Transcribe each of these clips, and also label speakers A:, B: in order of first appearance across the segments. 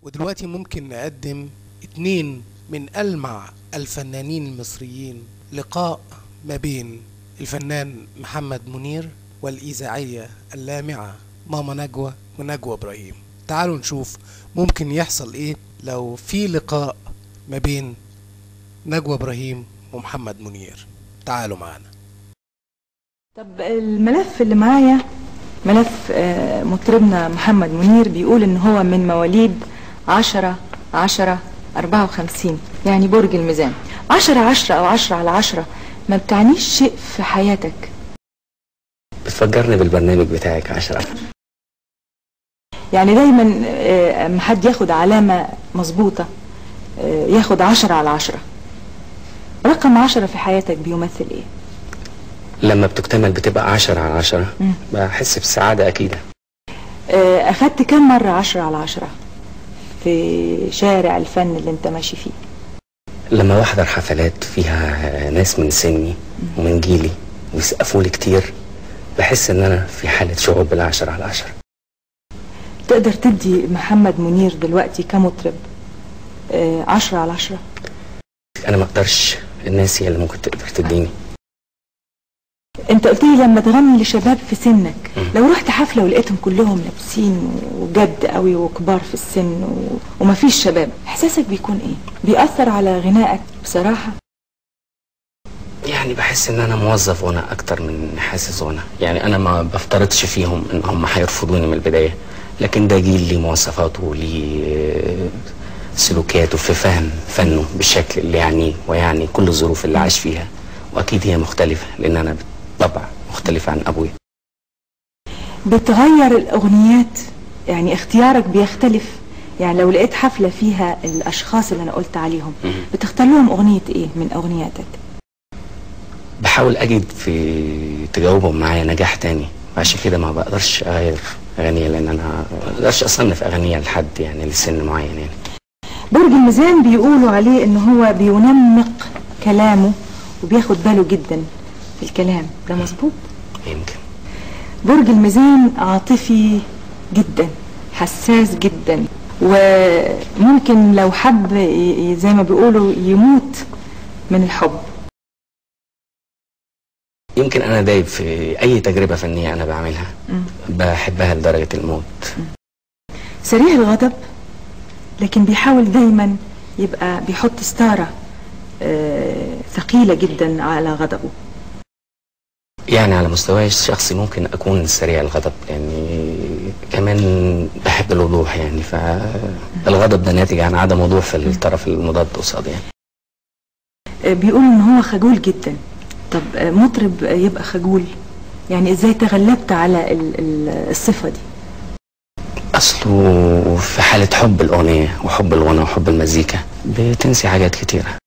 A: ودلوقتي ممكن نقدم 2 من ألمع الفنانين المصريين، لقاء ما بين الفنان محمد منير والإذاعية اللامعة ماما نجوى ونجوى إبراهيم. تعالوا نشوف ممكن يحصل إيه لو في لقاء ما بين نجوى إبراهيم ومحمد منير. تعالوا معنا.
B: طب الملف اللي معايا ملف مطربنا محمد منير، بيقول ان هو من مواليد 10/10/54، يعني برج الميزان. 10/10 او 10/10 ما بتعنيش شيء في حياتك.
C: بتفكرني بالبرنامج بتاعك 10.
B: يعني دايما اما حد ياخد علامة مظبوطة ياخد 10/10. رقم 10 في حياتك بيمثل ايه؟
C: لما بتكتمل بتبقى 10/10 بحس بسعادة أكيدة.
B: أخدت كم مرة 10/10 في شارع الفن اللي أنت ماشي فيه؟
C: لما بحضر حفلات فيها ناس من سني ومن جيلي ويسقفوا لي كتير، بحس إن أنا في حالة شعور بال10/10.
B: تقدر تدي محمد منير دلوقتي كمطرب 10/10؟
C: أنا ما أقدرش، الناس هي اللي ممكن تقدر تديني.
B: انت قلت لي لما تغني لشباب في سنك، لو رحت حفلة ولقيتهم كلهم لابسين وجد قوي وكبار في السن ومفيش شباب، احساسك بيكون ايه؟ بيأثر على غنائك بصراحة؟
C: يعني بحس ان انا موظف غنى اكتر من حاسس غنى، يعني انا ما بفترضش فيهم ان هم هيرفضوني من البداية، لكن ده جيل ليه مواصفاته وليه سلوكاته في فهم فنه بالشكل اللي يعنيه ويعني كل الظروف اللي عاش فيها، واكيد هي مختلفة لان انا طبع مختلف عن أبوي.
B: بتغير الأغنيات، يعني اختيارك بيختلف. يعني لو لقيت حفلة فيها الأشخاص اللي أنا قلت عليهم، بتختار لهم أغنية إيه من أغنياتك؟
C: بحاول أجد في تجاوبهم معايا نجاح تاني، عشان كده ما بقدرش أغير أغنية، لأن أنا ما بقدرش أصنف أغنية لحد يعني لسن معين. يعني
B: برج الميزان بيقولوا عليه إن هو بينمق كلامه وبياخد باله جدا في الكلام، ده مظبوط؟
C: يمكن.
B: برج الميزان عاطفي جدا، حساس جدا، وممكن لو حب زي ما بيقولوا يموت من الحب.
C: يمكن انا دايب في اي تجربة فنية انا بعملها، بحبها لدرجة الموت.
B: سريع الغضب، لكن بيحاول دايما يبقى بيحط ستارة ثقيلة جدا على غضبه.
C: يعني على مستواي الشخصي ممكن اكون سريع الغضب، يعني كمان بحب الوضوح، يعني فالغضب ده ناتج عن عدم وضوح في الطرف المضاد قصادي. يعني
B: بيقول ان هو خجول جدا. طب مطرب يبقى خجول، يعني ازاي تغلبت على الصفة دي؟
C: اصله في حالة حب الاغنية وحب الغنى وحب المزيكا بتنسي حاجات كتيرة.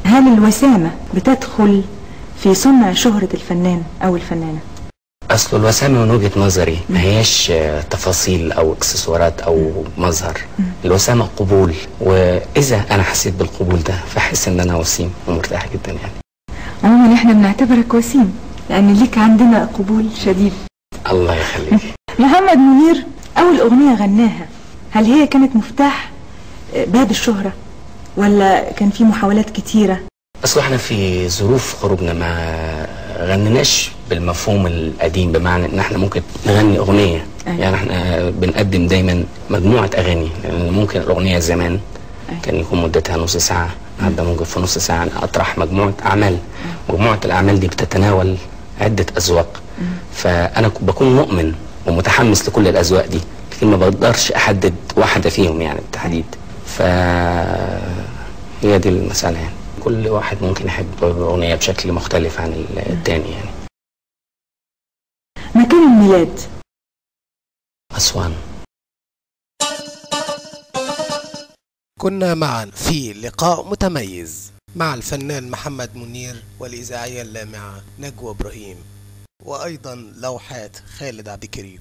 B: هل الوسامة بتدخل في صنع شهرة الفنان أو الفنانة؟
C: أصل الوسامة من وجهة نظري ما هياش تفاصيل أو إكسسوارات أو مظهر. الوسامة قبول، وإذا أنا حسيت بالقبول ده فحس إن أنا وسيم ومرتاح جدا. يعني
B: عموما إحنا بنعتبرك وسيم لأن ليك عندنا قبول شديد.
C: الله يخليك.
B: محمد منير أول أغنية غناها هل هي كانت مفتاح باب الشهرة ولا كان في محاولات كتيرة؟
C: اصل احنا في ظروف خروجنا ما غنيناش بالمفهوم القديم، بمعنى ان احنا ممكن نغني اغنية. يعني احنا بنقدم دايما مجموعة اغاني، لان ممكن الاغنية زمان كان يكون مدتها نص ساعة، النهارده ممكن في نص ساعة اطرح مجموعة اعمال. مجموعة الاعمال دي بتتناول عده اذواق، فانا بكون مؤمن ومتحمس لكل الاذواق دي، لكن ما بقدرش احدد واحدة فيهم يعني بالتحديد. ف هي دي المسالة، يعني كل واحد ممكن يحب أغنية بشكل مختلف عن التاني. يعني
B: مكان الميلاد؟
C: أسوان.
A: كنا معا في لقاء متميز مع الفنان محمد منير والإذاعية اللامعة نجوى إبراهيم، وأيضا لوحات خالد عبد الكريم.